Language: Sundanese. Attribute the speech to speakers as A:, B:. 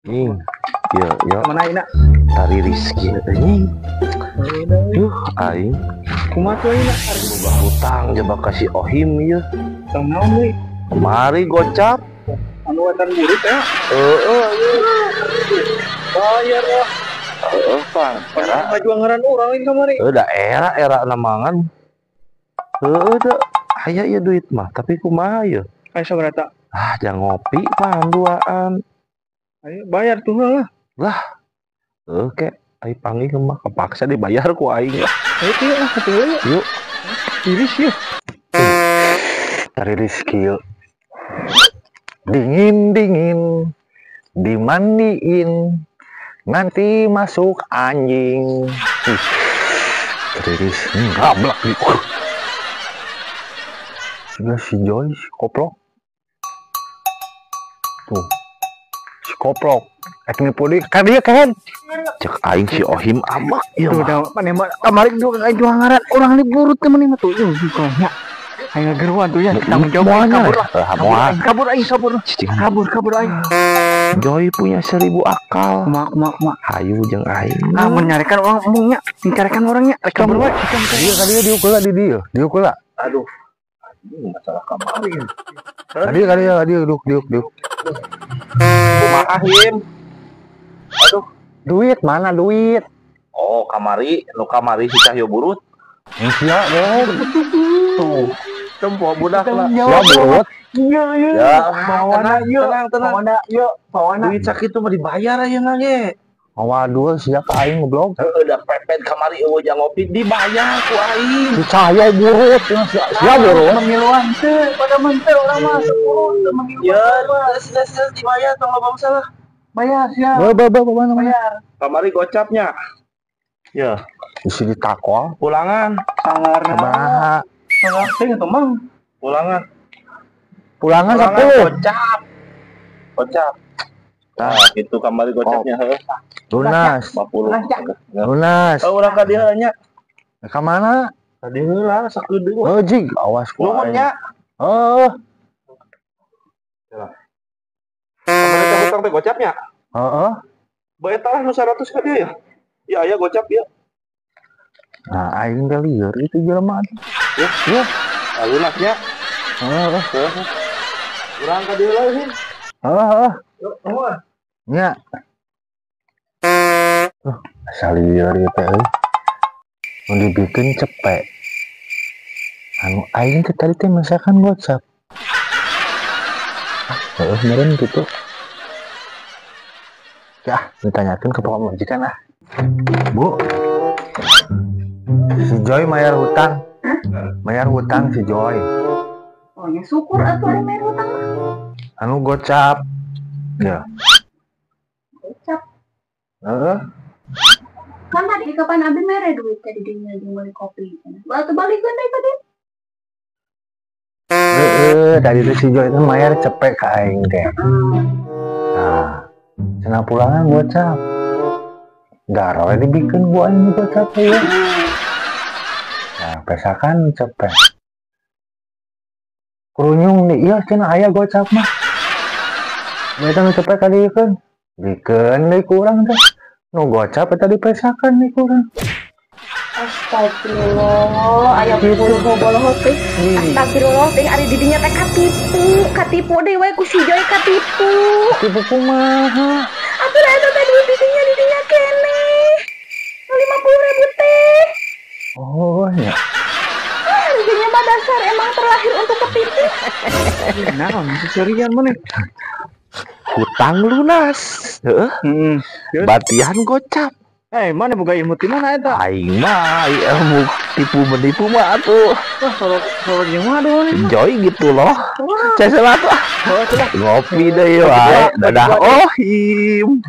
A: Ing. Yo yo.
B: Mana ayeuna?
A: Tariris kieu anjing. Yuh aing.
B: Kumaha tuh ayeuna?
A: Boga hutang jaba ka si Ohim ieu.
B: Tong naon deui?
A: Kemari gocap.
B: Anu wetan burit ya?
A: Heeh.
B: Bayar lah.
A: Heeh, Pang.
B: Era pajuangan urang lain kamari.
A: Heuh da era-era namangan. Heuh da aya ieu duit mah, tapi kumaha ieu?
B: Aya sabaraha?
A: Ah, jangan ngopi pan duaan.
B: Ayo bayar tuh lah.
A: Lah. Oke, aing panggil mah kepaksa dibayar ku aing lah.
B: Ayo tieu lah, tieu yuk.
A: Yuk.
B: Tiris yuk.
C: Cari rezeki yuk. Dingin-dingin dimandiin nanti masuk anjing. Tiris ngablak di. Sudah si Joy si koplok. Tuh. Si koplok. Ek nipu deui ka dieu kan.
A: Cek aing si Ohim amak ieu
B: Tuh
A: mah.
B: da maneh mah kamari jual ngaran urang liburut teh maneh mah tuh. Nya. Aing ngageruan tuh ya, tanggung jawab aing kabur lah.
A: Moal.
B: Kabur aing kabur.
A: Cicing.
B: Kabur kabur aing.
A: Joy punya 1000 akal.
B: Kumaha kumaha kumaha.
A: Hayu jeung aing.
B: Ah menyarikan orang embungnya, mencarikan orangnya. Rek kabur wae.
C: Dia ka dieu diuk heula di dieu, diuk heula.
A: Aduh. Ini masalah kamari.
C: Ka dieu ka dieu ka dieu diuk diuk diuk.
A: Kumaha Him? Aduh,
C: duit mana duit?
A: Oh, kamari, nu kamari si Cahyo Burut.
C: Sia deh.
A: Tuh. Tempo budak lah.
C: Sia burut.
B: Iya iya.
A: Ya,
B: bawana
A: tenang,
B: ieu,
A: tenang, tenang.
B: Bawana ieu, bawana.
A: Duit sakitu mah dibayar ayeuna ge.
C: Waduh, sia ka aing goblok.
A: Heuh, da pepet kamari eueuh jang ngopi dibayar ku aing.
C: Si Cahyo burut, sia sia burut.
B: Memiluan teu, pada menteu urang mah 10 teu memiluan.
A: Ya, geus geus geus dibayar tong loba masalah.
B: Bayar sia.
C: Ba ba ba mana mana.
B: Bayar.
A: Kamari gocapnya. Ya,
C: Isi ditakol.
A: pulangan,
B: Sangarna.
C: Sabaraha?
B: Sangar teh atuh mang.
A: Pulangan.
C: Pulangan
A: Pulangan
C: 10.
A: gocap. Gocap. Nah, itu kamari gocapnya heuh.
C: Lunas.
A: 50.
C: Lunas.
A: Oh, urang ka dieu nya.
C: Ka mana?
A: Ka dieu heula sakedeung.
C: Oh, jig, awas ku
A: Nuhun
C: aing.
A: nya.
C: Heeh.
A: Kamari teh hutang teh gocapnya.
C: Heeh.
A: Bae eta lah nu 100 ka dieu ya. Ya aya gocap ya.
C: Nah, aing teh lieur itu jelema.
A: Ya,
C: ya.
A: Ah, lunasnya.
C: Heeh.
A: Urang ka dieu heula Him.
C: Heeh, heeh.
A: Yuk, nuhun.
C: Nya. Asal lieur ieu teh euy. Nu dibikin cepet. Anu aing teh tadi teh masakan gocap. Heeh, meureun kitu. Ya, ditanyakeun ke pamajikan ah. Bu. Si Joy bayar hutang. Bayar hutang si Joy.
D: Oh ya syukur atuh ada bayar hutang mah.
C: Anu gocap. Ya.
D: Gocap.
C: Heeh.
D: Kan tadi kapan abi mere duit tadi dinya jeung meuli kopi. Batu balikeun deui tadi.
C: Heeh, tadi tuh si Joy itu bayar cepet ka aing teh. Nah, cenah pulangan gocap. Garowe dibikin gua aing gocap ya. Nah, pesakan cepet. Kurunyung nih, iya cenah aya gocap mah. Mereka nu cepet kali kan. Bikeun deui ku urang teh. Nu gocap eta dipesakan deui ku urang.
D: Astagfirullah, aya puluh bobolohot teh. Astagfirullah teh ari di dinya teh katipu, katipu deui we ku si Joy katipu.
C: Katipu kumaha?
D: Atuh da eta teh duit di dinya keneh. Nu 50.000 teh.
C: Oh ya.
D: Ah, dinya mah dasar emang terlahir untuk ketipu.
B: Naon seserian maneh?
A: Hutang lunas. Heeh.
B: Heeh.
A: Batian gocap.
B: Eh, mana boga ilmu ti mana eta?
A: Aing mah ilmu tipu menipu mah atuh.
B: Wah, solo solo jeung mah aduh.
A: Joy gitu loh. Cesel atuh. Ngopi deui wae. Dadah Ohim.